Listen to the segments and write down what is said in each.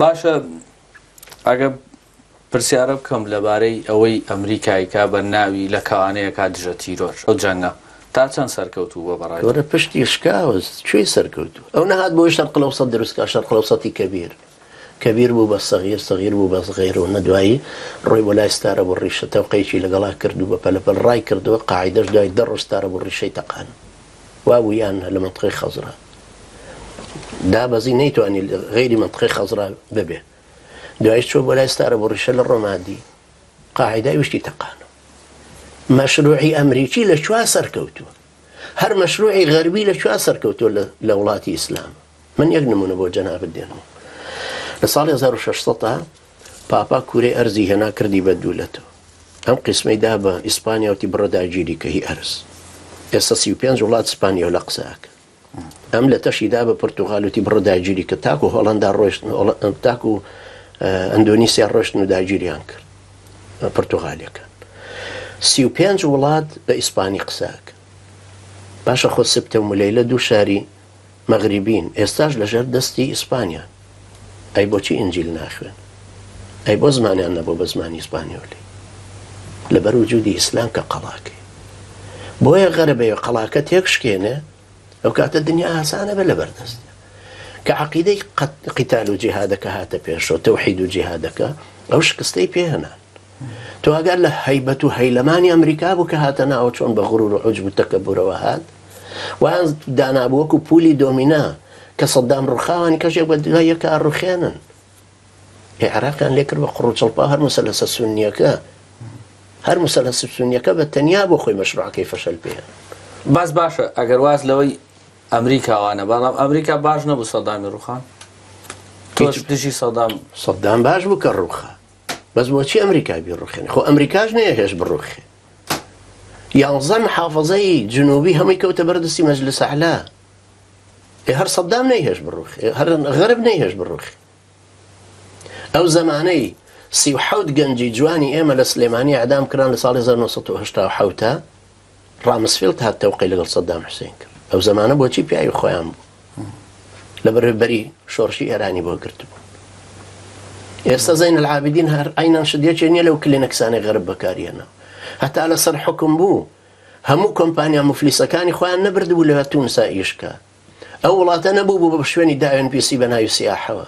باشە ئەگە پرسیارە بکەم لەبارەی ئەوەی ئەمریکای کا بە ناوی لە کەوانەیەکا دژە تیرۆر ئەو جەنگە تا چەند سەرکەوتوو بووە بەڕای تۆ؟ وەرە پشتی شکاوە کوێی سەرکەوتوو؟ ئەو نەهات بۆی شەرق الاوسط دروست کا شەرق الاوسطی کەبیر کەبیر بوو بە سەغیر سەغیر بوو بە غیر و نە دوایی ڕۆی بۆ لای ستارە بۆ ڕیشە تەوقەیەکی لەگەڵا کرد و بە پەلەپەل ڕای کردەوە قاعیدەش دوای دە ڕۆژ ستارە بۆ ڕیشەی تەقان وابوو یان لە مەنتقەی خەزرا دابەزی نەیتوانی غەیری مەنتقەی خەزرا ببێ دوایش چووە بۆ لای ستارە بۆ ڕیشە لە ڕۆمادی قاعیدە ویشتی تەقانەوە مەشروعی ئەمریکی لە کوێ سەرکەوتووە هەر مەشروعی غەربی لە کوێ سەرکەوتووە لە وڵاتی ئیسلام من یەک نمونە بۆ جەنابت دێنم لە ساڵی 1600 پاپا کورەی ئەرزی هێنا کردی بە دوولەتەوە ئەم قیسمەی دا بە ئیسپانیا وتی بڕۆ داگیری کە هی ئەرز ئێستا 35 وڵات ئیسپانیا لە قسەکە ئەم لە تەشی دا بە پرتوغال وتی بڕۆ داگیری کە تاکو هۆڵندا ڕۆشت تاکو ئەندۆنیسیا ڕۆشتن و داگیریان کرد پرتوغالیەکان 35 وڵات بە ئیسپانی قسەکە باشە خۆ سبتە و ملەیلە دوو شاری مەغریبین ئێستاش لەژێر دەستی ئیسپانیان ئەی بۆچی ئینجیل ناخوێن ئەی بۆ زمانیان نەبوو بە زمانی ئیسپانیۆلی لەبەر وجودی ئیسلام کە قەڵاکەی بۆیە غەربەیە قەڵاکە تێک شکێنێ ئەو کاتە دنیا ئاسانە بە لەبەر دەست کە عقیدەی قیتال و جیهادەکە هاتە پێشەوە تەوحید و جیهادەکە ئەو شکستەی پێهێنان تۆ ئەگەر لە هەیبەت و هەیلەمانی ئەمریکا بوو کە هاتە ناوە چۆن بە غرور و عوجب و تەکەبورەوە هات وایان دانابوو وەکو پولی دۆمینا کە سەدام ڕوخاوانی کەشێک بە دوای یەکە ڕوخێنن ئێ عێراقیان لێ کرد بە قڕوچڵپا هەر مسەلەسە سونیەکە هەر مسەلەسە سونیەکە بە تەنیا بۆ خۆی مەشروعەکەی فەشەل پێ باس باشە ئەگەر واز لەوەی ئەمریکا وانە بەڵام ئەمریکا باش نەبوو سەدامی ڕوخان تۆش دژی سەدام سەدام باش بوو کە ڕوخا بەس بۆچی ئەمریکا بیڕوخێنێ خۆ ئەمریکاش نەیەهێشت بڕوخێ یانزە محافظەی جنوبی هەمووی کەوتە بەردەستی مەجلس ئەعلا ئێ هەر سەدام نەیهێشت بڕوخێ هەر غەرب نەیهێشت بڕوخێ ئەو زەمانەی 37 گەنجی جوانی ئێمە لە سلێمانی ئەعدام کران لە ساڵی 1970 ڕامسفیڵد هات تەوقەی لەگەڵ سەدام حوسێن کرد. ئەو زەمانە بۆچی پیاوی خۆیان بوو؟ لەبەر بەری شۆڕشی ئێرانی بۆ گرتبوون. ئێستا زەین العابدین هەر عینان شت یەکێ نییە لەو کلینکسانەی غەرب بەکاریێنە. هەتا لەسەر حوکم بوو هەموو کۆمپانیا موفلیسەکانی خۆیان نەبردبوو لە تونسا ئیش کە. ئەو وڵاتە نەبوو بوو بە شوێنی داوێن پیسی بە ناوی سیاحەوە.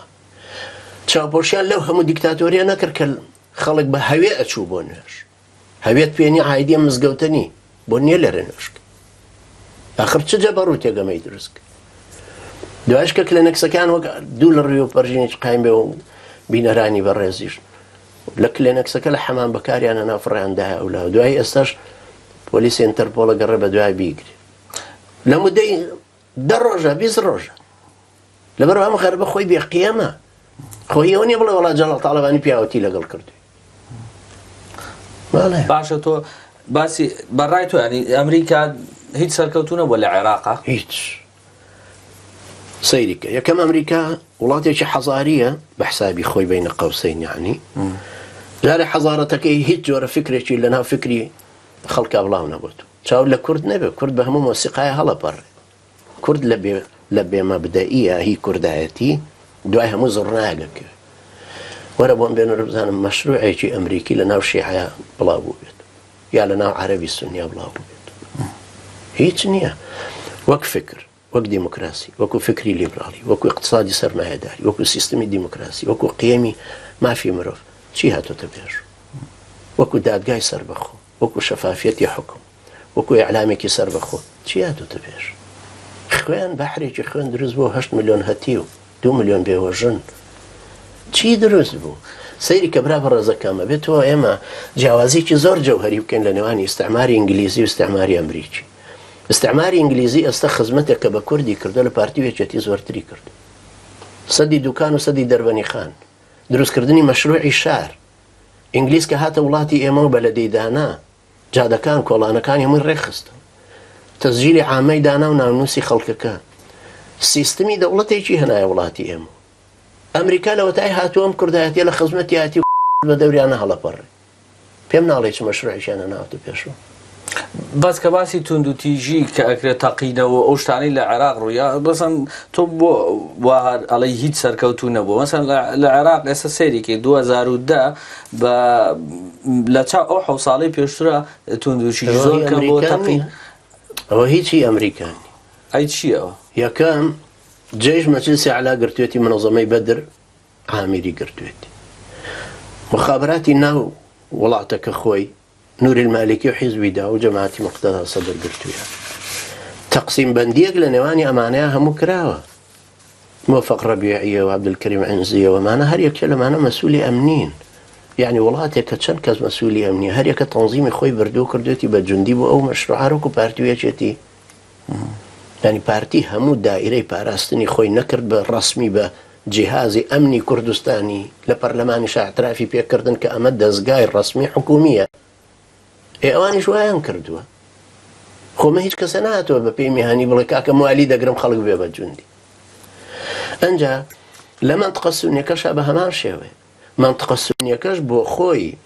چاوپۆشیان لەو هەموو دیکتاتۆریە نەکرد کە خەڵک بە هەوێ ئەچوو بۆ نوێژ. هەوێت پێ نیە عایدی ئەم مزگەوتە نی بۆ نیە لێرە نوێژ کەی ئاخر چ جەبەڕوتێک ئەمەی دروست کرد دوایش کە کلێنەکسەکان وەک دوو لە ڕوی و پەرژینێکی قایم بێ و بینەرانی بەڕێزیش لە کلێنەکسەکە لە حەمام بەکاریانە نافڕیان دایە ئەولا دوای ئێستاش پۆلیس ئینتەرپۆڵە گەڕێ بە دوای بیگرێ لە مدەی دە ڕۆژە 20 ڕۆژە لەبەر ئەم غەربە خۆی بێقیەمە خۆی ئەوە نیە بڵێ وەڵا جەڵاڵ تاڵەبانی پیاوەتی لەگەڵ کردووی باشە تۆ باسی بەڕای تۆ ینی ئەمریکا هیچ سەرکەوتو نەبووە لە عێراقا هیچ سەیریکە یەکەم ئەمریکا وڵاتێکی حەزاریە بە حسابی خۆی بینە قەوسەین یعنی جارێ حەزارەتەکەی هیچ جۆرە فکرێکی لەناو فکری خەڵکا بڵاو نەبوو چاو لە کورد نەبێ کورد بە هەموو مۆسیقای هەڵەپەڕێ کورد لە بێ لە بێ مەبدەئیە هی کوردایەتی دوای هەموو زوڕنایەک ئەکەوێ. وەرە بۆم بێنەرە بزانم مەشروعێکی ئەمریکی لە ناو شیعە بڵاو بووبێت یا لە ناو عەرەبی سونیا بڵاو بووبێت. هیچ نییە. وەک فکر، وەک دیموکراسی، وەکو فکری لیبراڵی، وەکو اقتصادی سەرمایەداری، وەکو سیستمی دیموکراسی، وەکو قیەمی مافی مرۆڤ چی هاتۆتە پێش؟ وەکو دادگای سەربەخۆ، وەکو شەفافیەتی حوکم، وەکو ئیعلامێکی سەربەخۆ چی هاتۆتە پێش؟ خوێن بەحرێکی خوێن دروست بوو هەشت ملیۆن هەتیو دوو ملیۆن بێوەژن چی دروست بوو؟ سەیری کە برا بەڕێزەکەم ئەبێت تۆ ئێمە جیاوازیکی زۆر جەوهەری بکەین لە نێوانی ئیستعماری ئینگلیزی و ئیستعماری ئەمریکی ئیستعماری ئینگلیزی ئێستا خزمەتێک کە بە کوردی کردو لە پارتی و یەکێتی زۆرتری کرد سەدی دوکان و سەدی دەربەنی خان دروستکردنی مەشروعی شار ئینگلیز کە هاتە وڵاتی ئێمە و بەلەدەی دانا جادەکان کۆڵانەکانی هەمووی ڕێکخستن تەسجیلی عامەی دانا و ناونووسی خەڵکەکە سیستمی دەوڵەتێکی هەنایە وڵاتی ئێمە ئەمریکا لەوەتای هاتووە ئەم کوردایەتیە لە خزمەتیاتی و بە دەوریانە هەڵەپەڕێ پێم ناڵێ چ مەشروعێکیان هەناوەتە پێشەوە. بەس کە باسی توندوتیژی کە ئەکرێت تەقینەوە ئەو شتانەی لە عێراق ڕوویا بەسەن تۆ بۆ وا هەر ئەڵێی هیچ سەرکەوتوو نەبوو مەسەن لە عێراق ئێستا سەیری کەی 2010 بە لە چاو ئەو حەو ساڵەی پێشترا توندوتیژی زۆر کەم بۆ تەقین ئەوە هیچی ئەمریکا نیە. ئەی چییە ئەوە؟ یەکەم جەیش مەجلسی عەلا گرتوێتی منەزەمەی بەدر عامیری گرتوێتی مخابراتی ناو وڵاتەکە خۆی نوری المالکی و حیزبی دا و جەماعەتی موقتەدا سەدر گرتوویان. تەقسیم بەندییەک لە نێوانی ئەمانەیا هەموو کراوە. مۆفەق ڕەبیعیە و عەبدولکەریم عینزیە و ئەمانە هەر یەکێ لەمانە مەسوولی ئەمنین. یعنی وڵاتێک کە چەند کەس مەسوولی ئەمنی هەر یەکە تەنزیمی خۆی بردووە کردوێتی بە جوندی بۆ ئەو مەشروع هەر وەکو پارتی و یەکێتی. یعنی پارتی هەموو دایرەی پاراستنی خۆی نەکرد بە ڕەسمی بە جیهازی ئەمنی کوردستانی لە پەرلەمانیشا ئیعترافی پێ کردن کە ئەمە دەزگای ڕەسمی حکوومییە. ئێ ئەوانیش وایان کردووە. خۆ مە هیچ کەسە نهاتووە بە پێی میهانی بڵێ کاکە موالی دەگرم خەڵک بێ بە جوندی. ئەنجا لە مەنتقە سونیەکەشا بە هەمان شێوەیە. مەنتقە سونیەکەش بۆ خۆی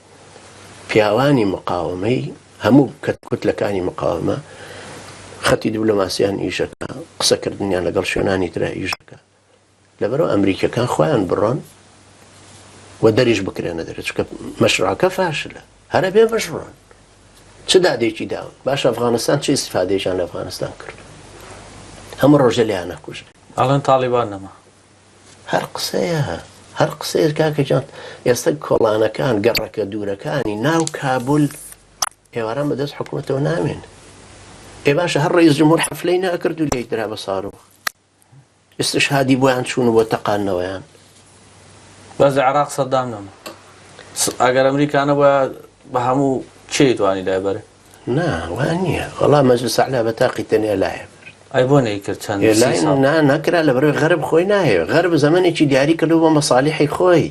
پیاوانی مقاومەی هەموو کوتلەکانی مقاومە خەتی دیبلۆماسیان ئیشەکە قسەکردنیان لەگەڵ شوێنانی ترا ئیشەکە لەبەرئەوە ئەمریکیەکان خۆیان بڕۆن و دەریش بکرێنە دەرێ چونکە مەشروعەکە فاشلە هەرە بێ مەشروعن چ دادێکی داون باش ئەفغانستان چ ئیسفادەیەکیان لە ئەفغانستان کرد هەموو ڕۆژە لێیان نەکوژن ئەڵێن تاڵیبان نەما هەر قسەیە هەر قسەیە کاکە جان ئێستا کۆڵانەکان گەڕەکە دوورەکانی ناو کابول ئێواران بەدەست حکوومەتەوە نامێن ئێ باشە هەر ڕئیس جمهور حەفلەی ناکرد و لێی درا بە ساروخ ئیستشهادی بۆیان چوون و بۆ تەقاندنەوەیان. بەس لە عێراق سەدام نەما. ئەگەر ئەمریکا نەبوایە بە هەموو کێی توانی لای بەرێ؟ نا وا نییە وەڵا مەجلس ئەعلا بە تاقی تەنیا لایە برد. ئەی بۆ نەیکرد چەند سی ساڵ؟ نا نەکرا لەبەرئەوەی غەرب خۆی نایەوێ. غەرب زەمەنێکی دیاری کردووە بۆ مەسالیحی خۆی.